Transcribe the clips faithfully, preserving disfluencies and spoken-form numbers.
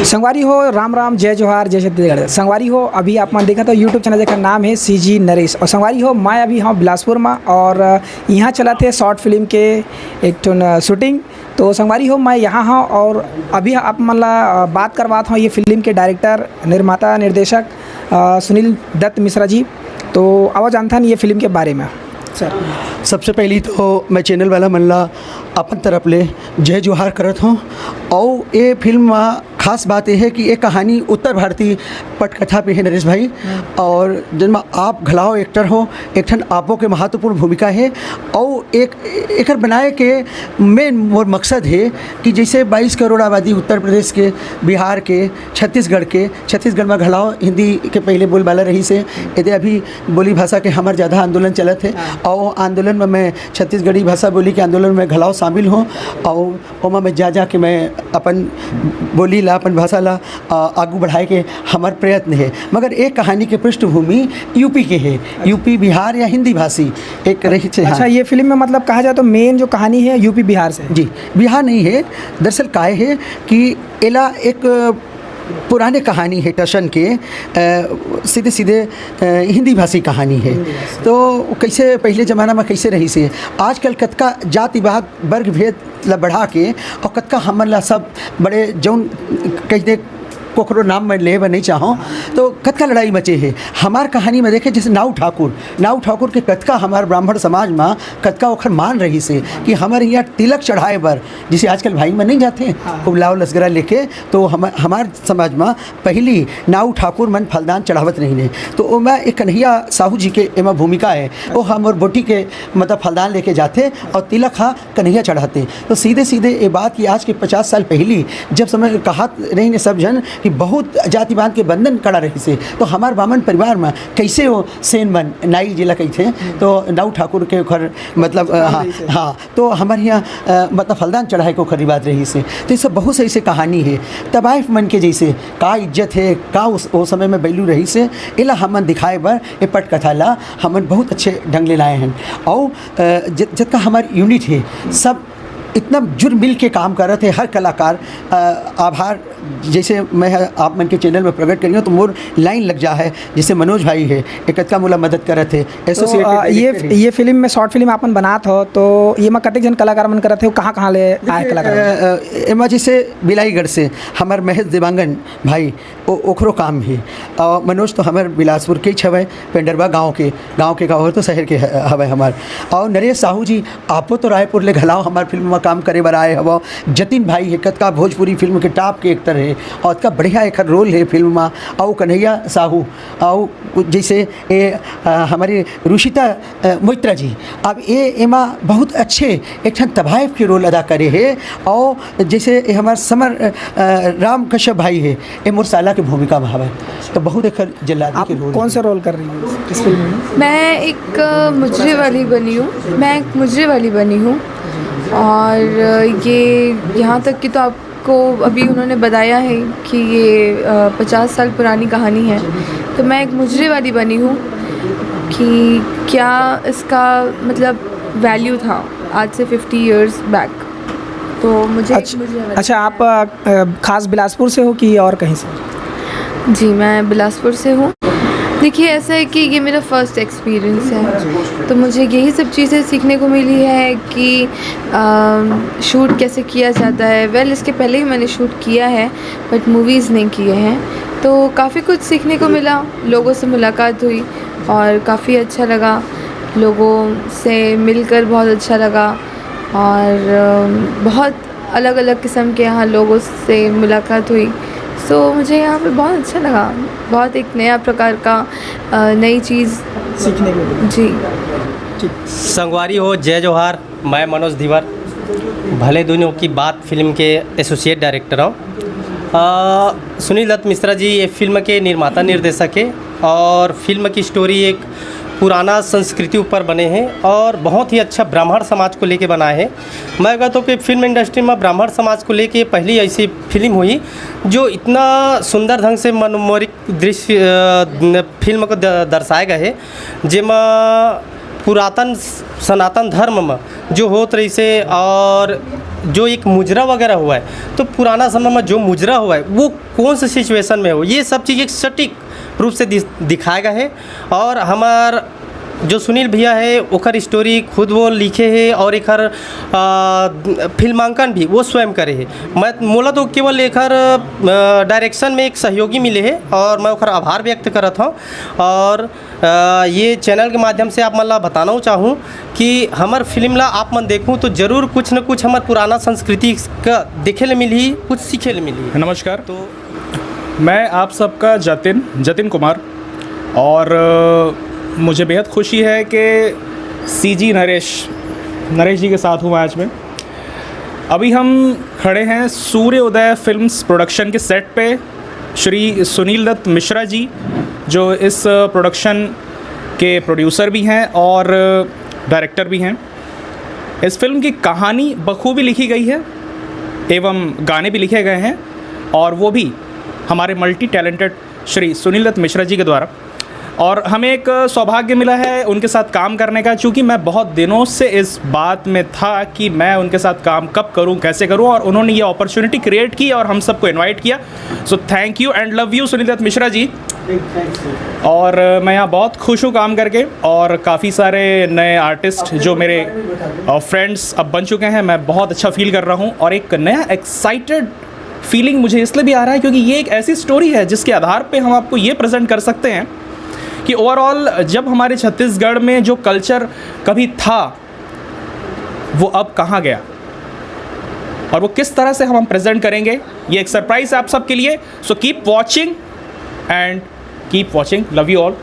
संगवारी हो, राम राम, जय जोहार, जय छत्तीसगढ़। संगवारी हो, अभी आप मन देखत हो YouTube चैनल, जेकर नाम है सीजी नरेश। और संगवारी हो, मैं अभी हूँ बिलासपुर में और यहाँ चलत हे शॉर्ट फिल्म के एक ठन शूटिंग। तो संगवारी हो, मैं यहाँ हूँ और अभी आप मन ला बात करवात हूँ ये फिल्म के डायरेक्टर, निर्माता, निर्देशक अ, सुनील दत्त मिश्रा जी। तो आवा जानथन ये फिल्म के बारे में। सर, सबसे पहली तो मैं चैनल वाला मन ला अपन तरफ ले जय जोहार करत हूँ। और ये फिल्म में खास बात यह है कि ये कहानी उत्तर भारतीय पटकथा पे है, नरेश भाई। और जिनमें आप घलाव एक्टर हो, एक ठन आपो के महत्वपूर्ण भूमिका है। और एक एकर बनाए के मेन मोर मकसद है कि जैसे बाईस करोड़ आबादी उत्तर प्रदेश के, बिहार के, छत्तीसगढ़ के, छत्तीसगढ़ में घलाव हिंदी के पहले बोलबाला रहिस हे। यदि अभी बोली भाषा के हमर ज़्यादा आंदोलन चलत हे, हाँ। और आंदोलन में मैं छत्तीसगढ़ी भाषा बोली के आंदोलन में घलाव शामिल हूँ, और ओमा मैं जा जा के मैं अपन बोली ला, अपन भाषा ला, अ, आगू बढ़ाए के हमर प्रयत्न है। मगर एक कहानी के पृष्ठभूमि यूपी के है, यूपी, बिहार या हिंदी भाषी एक रही से, हाँ। अच्छा, ये फिल्म में मतलब कहा जाए तो मेन जो कहानी है यूपी बिहार से है। जी, बिहार नहीं है, दरअसल काय है कि एला एक पुराने कहानी है टशन के, अ, सीधे सीधे, अ, हिंदी भाषी कहानी है। हिंदी भाषी। तो कैसे पहले ज़माना में कैसे रहिस हे, आजकल कतका जातिवाद, वर्ग भेद ला बढ़ा के और कतका हमन ला सब बड़े जौन कह दे कोकरो नाम मैं ले बर नहीं चाहूँ, तो कतका लड़ाई मचे है। हमार कहानी में देखे जैसे नाऊ ठाकुर, नाऊ ठाकुर के कतका हमार ब्राह्मण समाज में कतका ओखर मान रहिस हे कि हमर यहाँ तिलक चढ़ाए बर, जैसे आजकल भाई मन नहीं जाते, हाँ। वो लाव लसगरा लेके, तो हम, हमार समाज में पहली नाऊ ठाकुर मन फलदान चढ़ावत रहिन हे। तो ओमा एक कन्हैया साहू जी के एमा भूमिका है, वो हमर बोटी के मतलब फलदान लेके जाते और तिलक हा कन्हैया चढ़ाते। तो सीधे सीधे ये बात कि आज के पचास साल पहली जब समय कहत रहिन हे सब जन कि बहुत जातिवाद के बंधन कड़ा रहिस हे, तो हमार बामन परिवार में कैसे वो सेन बन नाई जिला कहते, तो नाऊ ठाकुर के ओखर मतलब, अ, हाँ, हाँ, तो हमर यहाँ, अ, मतलब फलदान चढ़ाए के ओखर रिवाज रहिस हे। तो ये सब बहुत से ऐसे कहानी है, तवाइफ मन के जैसे का इज्जत है, का उस, ओ समय में value रहिस हे, एला हमन दिखाए बर ए पटकथा ला हमन बहुत अच्छे ढंग ले लाए हैं। और, अ, ज-, जतका हमार यूनिट है, सब इतना जुड़ मिल के काम करत हे, हर कलाकार, अ, आभार जैसे मैं ह-, आप मन के चैनल में प्रकट करियो तो मोर लाइन लग जा है, जैसे मनोज भाई है, एक कतका मोला मदद करत हे, तो, एसोसिएटेड अ, ये, डायरेक्टर है। ये फिल्म में, शॉर्ट फिल्म आपन बनात हो, तो ये में कतेक जन कलाकार मन करत हे, कहाँ, कहाँ ले आए देखिए, कलाकार मन? अ, अ, एमा जैसे बिलाईगढ़ से हमार महेश देवांगन भाई, ओ-, ओखरो काम हे। और मनोज तो हमार बिलासपुर के ही हवय, पेंडरवा गांव के, गांव के का हो तो शहर के ह-, हवय हमार। और नरेश साहू जी, आपो तो रायपुर ले घलाव हमार फिल्म में काम करे बर आए हवो। जतिन भाई हे, कतका भोजपुरी फिल्म के टॉप के एक्टर हे, और इतना बढ़िया एक रोल हे फिल्म में। और कन्हैया साहू, और जैसे ए, अ, हमारी रुशिता, अ, मोइत्रा जी, अब ए एमा बहुत अच्छे एक ठन तवाइफ के रोल अदा करे हे। और जैसे ए हमार समर, अ, अ, राम कश्यप भाई हे, ए मोर साला के भूमिका में हवय, तो बहुत एक जल्लादी आप के रोल कौन हे। सा रोल कर रही हैं इस फिल्म में? मैं एक, अ, मुजरे वाली बनी हूँ। मैं एक मुजरे वाली बनी हूँ। और, अ, ये यहाँ तक कि तो आपको अभी उन्होंने बताया है कि ये, अ, पचास साल पुरानी कहानी है। तो मैं एक मुजरे वाली बनी हूँ कि क्या इसका मतलब वैल्यू था आज से फिफ्टी ईयर्स बैक। तो मुझे एक अच्छा, मुजरे वाली अच्छा, आप, अ, अ, खास बिलासपुर से हो कि और कहीं से? जी, मैं बिलासपुर से हूँ। देखिए, ऐसा है कि ये मेरा फर्स्ट एक्सपीरियंस है, तो मुझे यही सब चीज़ें सीखने को मिली है कि, अम, शूट कैसे किया जाता है। वेल, इसके पहले ही मैंने शूट किया है, बट मूवीज़ नहीं किए हैं, तो काफ़ी कुछ सीखने को मिला, लोगों से मुलाकात हुई और काफ़ी अच्छा लगा, लोगों से मिलकर बहुत अच्छा लगा। और, अम, बहुत अलग-अलग किस्म के यहाँ लोगों से मुलाकात हुई। सो मुझे यहाँ पे बहुत अच्छा लगा, बहुत एक नया प्रकार का, अ, नई चीज़ सीखने को मिली। जी। संगवारी हो, जय जोहार, मैं मनोज धीवर, भले दुनों की बात फिल्म के एसोसिएट डायरेक्टर हूँ। अ, सुनील दत्त मिश्रा जी ये फिल्म के निर्माता निर्देशक है और फिल्म की स्टोरी एक पुराना संस्कृति ऊपर बने हैं और बहुत ही अच्छा ब्राह्मण समाज को लेके बनाए हैं। मैं कहता हूँ कि फिल्म इंडस्ट्री में ब्राह्मण समाज को लेके पहली ऐसी फिल्म हुई जो इतना सुंदर ढंग से मनमोहक दृश्य, अ, न-, फिल्म को द-, दर्शाया गया है, जेमा पुरातन सनातन धर्म में जो होत रहिसे और जो एक मुजरा वगैरह हुआ है, तो पुराना समय में जो मुजरा हुआ है, वो कौन से सिचुएशन में हो, ये सब चीज़ एक सटीक रूप से दि-, दिखाया गया है। और हमार जो सुनील भैया है, ओकर स्टोरी खुद वो लिखे है और एकर, आ, फिल्मांकन भी वो स्वयं करे है। मैं मोला तो केवल एकर, आ, डायरेक्शन में एक सहयोगी मिले है और मैं ओकर आभार व्यक्त करत हूँ। और, आ, ये चैनल के माध्यम से आप मन ला बताना चाहूँ कि हमर फिल्म ला आप मन देखहू तो जरूर कुछ न कुछ हमर पुराना संस्कृति का देखे ले मिलही, कुछ सीखे ले मिलही। नमस्कार। तो मैं आप सबका जतिन, जतिन कुमार, और, अ, मुझे बेहद खुशी है कि सीजी नरेश, नरेश जी के साथ हूँ मैं आज में। अभी हम खड़े हैं सूर्योदय फिल्म्स प्रोडक्शन के सेट पे, श्री सुनील दत्त मिश्रा जी, जो इस, अ, प्रोडक्शन के प्रोड्यूसर भी हैं और, अ, डायरेक्टर भी हैं। इस फिल्म की कहानी बखूबी लिखी गई है एवं गाने भी लिखे गए हैं, और वो भी हमारे मल्टी टैलेंटेड श्री सुनील दत्त मिश्रा जी के द्वारा। और हमें एक सौभाग्य मिला है उनके साथ काम करने का, क्योंकि मैं बहुत दिनों से इस बात में था कि मैं उनके साथ काम कब करूं, कैसे करूं, और उन्होंने ये अपॉर्चुनिटी क्रिएट की और हम सबको इनवाइट किया। So thank you and love you, Sunil Dutt Mishra ji. और, अ, मैं यहाँ बहुत खुश हूँ काम करके, और काफ़ी सारे नए आर्टिस्ट जो मेरे, अ, फ्रेंड्स अब बन चुके हैं, मैं बहुत अच्छा फील कर रहा हूँ। और एक नया एक्साइटेड फीलिंग मुझे इसलिए भी आ रहा है, क्योंकि ये एक ऐसी स्टोरी है जिसके आधार पे हम आपको ये प्रेजेंट कर सकते हैं कि ओवरऑल जब हमारे छत्तीसगढ़ में जो कल्चर कभी था, वो अब कहाँ गया और वो किस तरह से हम प्रेजेंट करेंगे, ये एक सरप्राइज है आप सबके लिए। So keep watching and keep watching. Love you all.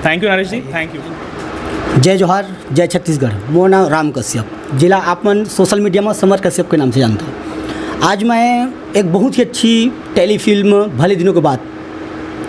Thank you Naresh ji, thank you. जय जोहार, जय छत्तीसगढ़। मोर नाम राम कश्यप, जिला आप मन सोशल मीडिया में समर कश्यप के नाम से जानता हूँ। आज मैं एक बहुत ही अच्छी टेलीफिल्म भले दिनों के बाद,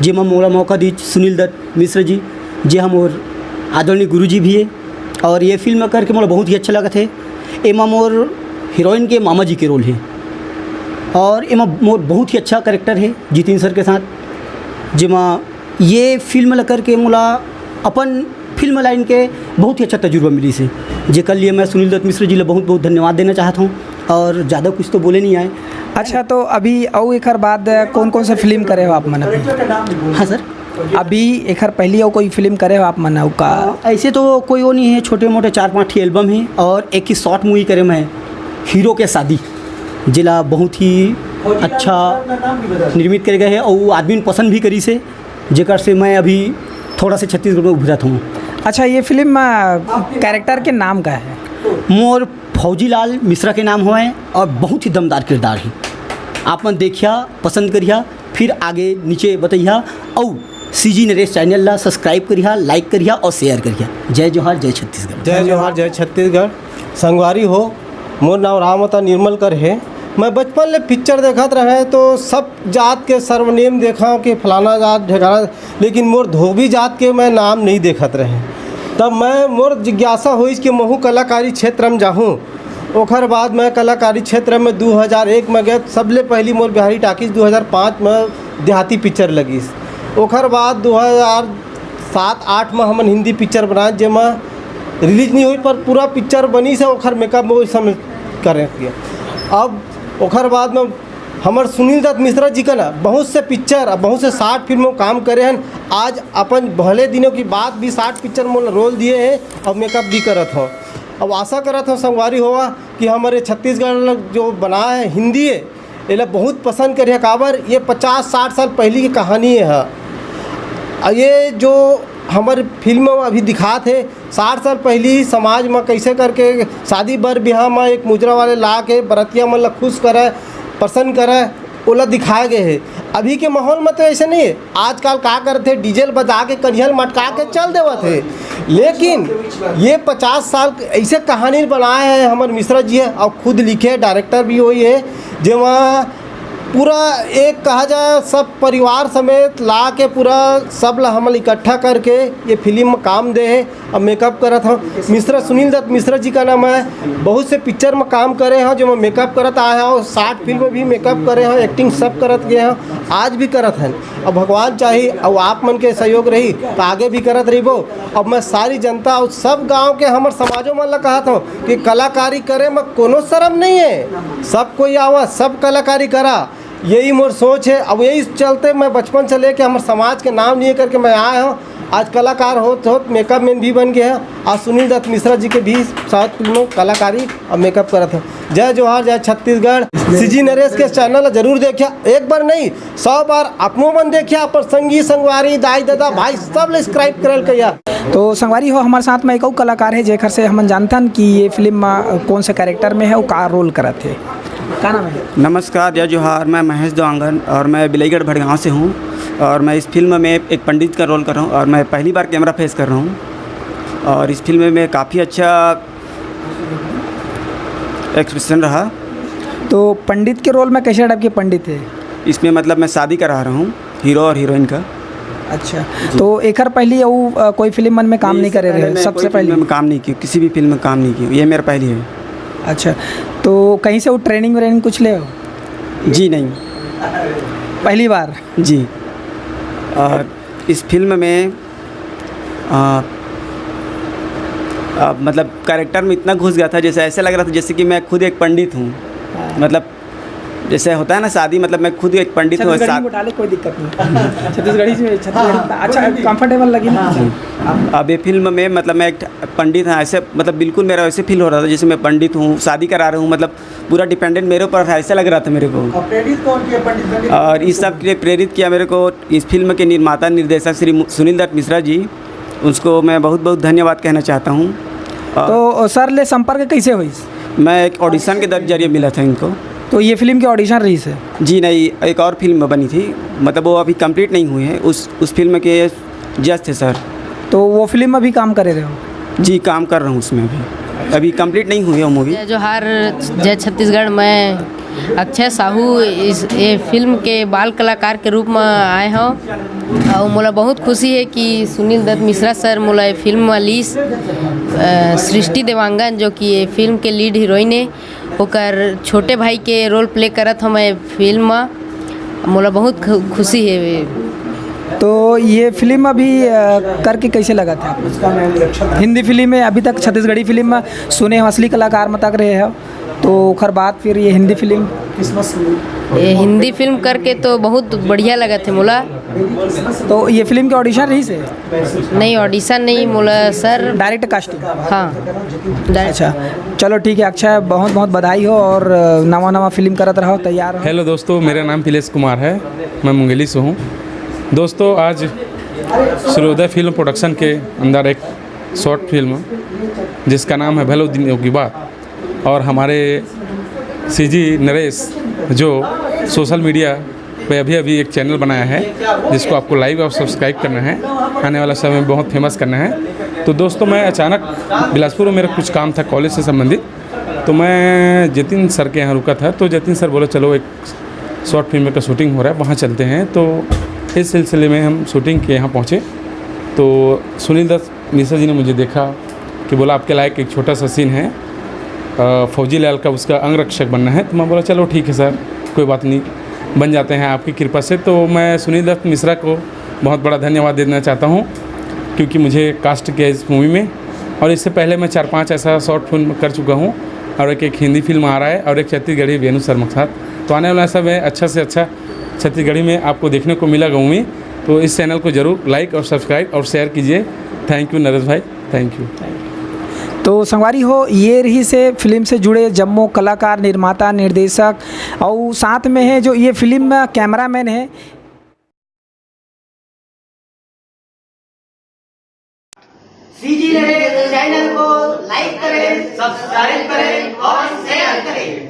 जेमा मोला मौका दी सुनील दत्त मिश्र जी, जे हम और आदरणीय गुरु जी भी है। और ये फिल्म करके मोला बहुत ही अच्छा लगत है। एमा मोर हीरोइन के मामा जी के रोल है और एमा मोर बहुत ही अच्छा कैरेक्टर है जितिन सर के साथ, जेमा ये फिल्म ला करके मोला अपन फिल्म लाइन के बहुत ही अच्छा तजुर्बा मिलिस हे, जेकर लिए मैं सुनील दत्त मिश्र जी ला बहुत बहुत धन्यवाद देना चाहत हूँ। और ज़्यादा कुछ तो बोले नहीं आए। अच्छा, तो अभी अउ एकर बाद कौन कौन से फिल्म करे हो आप मन अभी? हाँ सर। अभी एकर पहली अउ कोई फिल्म करे हो आप मन अउ का? अ, ऐसे तो कोई वो नहीं है, छोटे मोटे चार पाँच ठी एल्बम है और एक ही शॉर्ट मूवी करे मैं, हीरो के शादी, जिला बहुत ही अच्छा निर्मित करे गए है और वो आदमी पसंद भी करी से, जेकर से मैं अभी थोड़ा से छत्तीसगढ़ में उभरत हूँ। अच्छा, ये फिल्म, अ, कैरेक्टर के नाम का है? मोर फौजी लाल मिश्रा के नाम होए और बहुत ही दमदार किरदार है। आप मन देखिया, पसंद करिया, फिर आगे नीचे बतैया। और सीजी नरेश चैनल ला सब्सक्राइब करिया, लाइक करिया और शेयर करिया। जय जोहार, जय छत्तीसगढ़। जय जोहार, जय छत्तीसगढ़। संगवारी हो, मोर नाम रामवता निर्मल कर हे। मैं बचपन ले पिक्चर देखत रहे तो सब जात के सरनेम देखा कि फलाना जात ढेकाना, लेकिन मोर धोबी जात के मैं नाम नहीं देखत रहे। तब मैं, मोर जिज्ञासा होइस कि महू कलाकारी क्षेत्र में जाहूँ। ओखर बाद मैं कलाकारी क्षेत्र में दू हज़ार एक में गए। सबले पहली मोर बिहारी टाकीज दू हज़ार पाँच में देहाती पिक्चर लगिस। ओखर बाद दू हज़ार सात आठ में हमन हिंदी पिक्चर बनाए, जेमा रिलीज नहीं हुई पर पूरा पिक्चर बनिस हे, ओखर मेकअप में ओइ समय करे के। अब ओखर बाद में हमर सुनील दत्त मिश्रा जी का ना बहुत से पिक्चर, बहुत से शॉर्ट फिल्म में काम करे हैं। आज अपन भले दिनों की बात भी शॉर्ट पिक्चर में रोल दिए हैं और मेकअप भी करत हो। अब आशा करत हो संगवारी होवा कि हमारे छत्तीसगढ़ ल जो बनाए है हिंदी है, एला बहुत पसंद करिया। काबर ये पचास साठ साल पहली की कहानी है। और ये जो हमर फिल्म में अभी दिखात है, साठ साल पहली समाज में कैसे करके शादी बर बिहाव में एक मुजरा वाले ला के बरतिया मन ला खुश करे, प्रसन्न करे, ओला दिखाए गए है। अभी के माहौल में तो ऐसे नहीं है। आजकल का करते, डीजल बजा के कनिहल मटका के चल देवत है। लेकिन ये पचास साल ऐसे कहानी बनाए हैं हमर मिश्रा जी है और खुद लिखे, डायरेक्टर भी वही है, जेमा पूरा एक कहा जाए, सब परिवार समेत ला के पूरा सब ला हमन इकट्ठा करके ये फिल्म में काम दे हे। अब मेकअप करत हव मिश्रा, सुनील दत्त मिश्रा जी का नाम है। बहुत से पिक्चर में काम करे हव, जो मैं मेकअप करत आए हव, साठ फिल्म में भी मेकअप करे हव, एक्टिंग सब करत गए हव, आज भी करत हन। अब भगवान चाही, अब आप मन के सहयोग रही तो आगे भी करत रहिबो। अब मैं सारी जनता और सब गांव के हमर समाजो मन ला कहत हव कि कलाकारी करे में कोनो शर्म नहीं है, सब कोई आवा, सब कलाकारी करा, यही मोर सोच है। अब यही चलते मैं बचपन से लेके हमर समाज के नाम लिए करके मैं आए हव। आज कलाकार होत होत मेकअप मैन भी बन गए हैं। आज सुनील दत्त मिश्रा जी के भी साथ फिल्मों कलाकारी और मेकअप करत हैं। जय जोहार, जय छत्तीसगढ़। सीजी नरेश के चैनल ला जरूर देखिया, एक बार नहीं, सौ बार अपनो मन देखिया, अपन संगी संगवारी, दाई ददा, भाई सब ला सब्सक्राइब करल कहिया। तो संगवारी हो, हमारे साथ में एक और कलाकार है, जेकर से हमन जानथन कि ये फिल्म में कौन से कैरेक्टर में है, वो का रोल करत है, का नाम है? नमस्कार, जय जोहार, मैं महेश देवांगन और मैं बिलाईगढ़ भड़गांव से हूँ और मैं इस फिल्म में एक पंडित का रोल कर रहा हूँ और मैं पहली बार कैमरा फेस कर रहा हूँ और इस फिल्म में काफ़ी अच्छा एक्सप्रेशन रहा। तो पंडित के रोल में कैसे टाइप के पंडित है? इसमें मतलब मैं शादी करा रहा हूँ हीरो और हीरोइन का। अच्छा, तो एकर पहली अउ, अ, कोई फिल्म मन में काम नहीं करे रहे? सबसे पहले मैं काम नहीं किया, किसी भी फिल्म में काम नहीं किया, ये मेरा पहली है। अच्छा, तो कहीं से वो ट्रेनिंग व्रेनिंग कुछ ले हो? जी नहीं। पहली बार? जी। और इस फिल्म में, आ, आ, मतलब कैरेक्टर में इतना घुस गया था, जैसे ऐसे लग रहा था जैसे कि मैं खुद एक पंडित हूँ। हाँ। मतलब जैसे होता है ना शादी, मतलब मैं खुद एक पंडित हूँ। छत्तीसगढ़ी में उठा ले, कोई दिक्कत नहीं। छत्तीसगढ़ी में, छत्तीसगढ़ी अच्छा कंफर्टेबल लगी ना। जी। अब ये फिल्म में मतलब मैं एक पंडित हूँ, ऐसे मतलब बिल्कुल मेरा वैसे फील हो रहा था जैसे मैं पंडित हूँ, शादी करा रहा हूँ, मतलब पूरा डिपेंडेंट मेरे ऊपर था, ऐसा लग रहा था मेरे को। और प्रेरित कौन किया पंडित बनने के लिए? और इस सब के लिए प्रेरित किया मेरे को इस फिल्म के निर्माता निर्देशक श्री मु-, सुनील दत्त मिश्रा जी, उसको मैं बहुत बहुत धन्यवाद कहना चाहता हूँ। और तो सर ले संपर्क कैसे हुई? मैं एक ऑडिशन के दर-, जरिए मिला था इनको। तो ये फिल्म के ऑडिशन रही से? जी नहीं, एक और फिल्म बनी थी, मतलब वो अभी कंप्लीट नहीं हुई है, उस उस फिल्म के जज थे सर। तो वो फिल्म में भी काम करे रहे हो? जी, काम कर रहा हूँ उसमें अभी, अभी कंप्लीट नहीं हुई है वो मूवी। जय जोहार, जय छत्तीसगढ़। मैं अक्षय साहू, इस ये फिल्म के बाल कलाकार के रूप में आए हव और मोला बहुत खुशी है कि सुनील दत्त मिश्रा सर मोला ये फिल्म में लीस। अ, सृष्टि देवांगन जो कि ये फिल्म के लीड हीरोइन है, ओकर छोटे भाई के रोल प्ले करत हव मैं फिल्म में। मोला बहुत खु-, खुशी है। तो ये फिल्म अभी, अ, करके कैसे लगा था आपको? हिंदी फिल्म में अभी तक छत्तीसगढ़ी फिल्म में सुने हो, असली कलाकार में तक रहे हो, तो ओकर बाद फिर ये हिंदी फिल्म? ये हिंदी फिल्म करके तो बहुत बढ़िया लगा थे मोला। तो ये फिल्म के ऑडिशन रही से? नहीं, ऑडिशन नहीं, मोला सर। Direct casting? हाँ, डायरेक्ट। अच्छा, चलो ठीक है अक्षय, बहुत बहुत बधाई हो और, अ, नवा नवा फिल्म करत रहो, तैयार रहो। हेलो दोस्तों, मेरा नाम पिलेश कुमार है, मैं मुंगेली से हूँ। दोस्तों, आज सूर्योदय फिल्म प्रोडक्शन के अंदर एक शॉर्ट फिल्म जिसका नाम है भलो दिन योगी बात, और हमारे सीजी नरेश जो सोशल मीडिया पे अभी अभी एक चैनल बनाया है जिसको आपको लाइक और सब्सक्राइब करना है, आने वाला समय में बहुत फेमस करना है। तो दोस्तों, मैं अचानक बिलासपुर में मेरा कुछ काम था कॉलेज से संबंधित, तो मैं जतिन सर के यहाँ रुका था। तो जतिन सर बोला, "चलो, एक शॉर्ट फिल्म का शूटिंग हो रहा है, वहाँ चलते हैं।" तो इस सिलसिले में हम शूटिंग के यहाँ पहुँचे। तो सुनील दत्त मिश्रा जी ने मुझे देखा कि बोला, "आपके लायक एक छोटा सा सीन है, अ, फौजी लाल का, उसका अंगरक्षक बनना है।" तो मैं बोला, "चलो ठीक है सर, कोई बात नहीं, बन जाते हैं आपकी कृपा से।" तो मैं सुनील दत्त मिश्रा को बहुत बड़ा धन्यवाद देना चाहता हूँ, क्योंकि मुझे कास्ट किया इस मूवी में। और इससे पहले मैं चार पांच ऐसा शॉर्ट फिल्म कर चुका हूँ, और एक, एक हिंदी फिल्म आ रहा है, और एक छत्तीसगढ़ी वेणु शर्मा के साथ। तो आने वाला समय अच्छा से अच्छा छत्तीसगढ़ी में आपको देखने को मिलेगा मूवी। तो इस चैनल को जरूर लाइक और सब्सक्राइब और शेयर कीजिए। थैंक यू नरेश भाई, थैंक यू। तो संगवारी हो, ये रही से फिल्म से जुड़े जम्मो कलाकार, निर्माता, निर्देशक, और साथ में है जो ये फिल्म में कैमरामैन है। सीजी नरेश चैनल को लाइक करें, सब्सक्राइब करें और शेयर करें।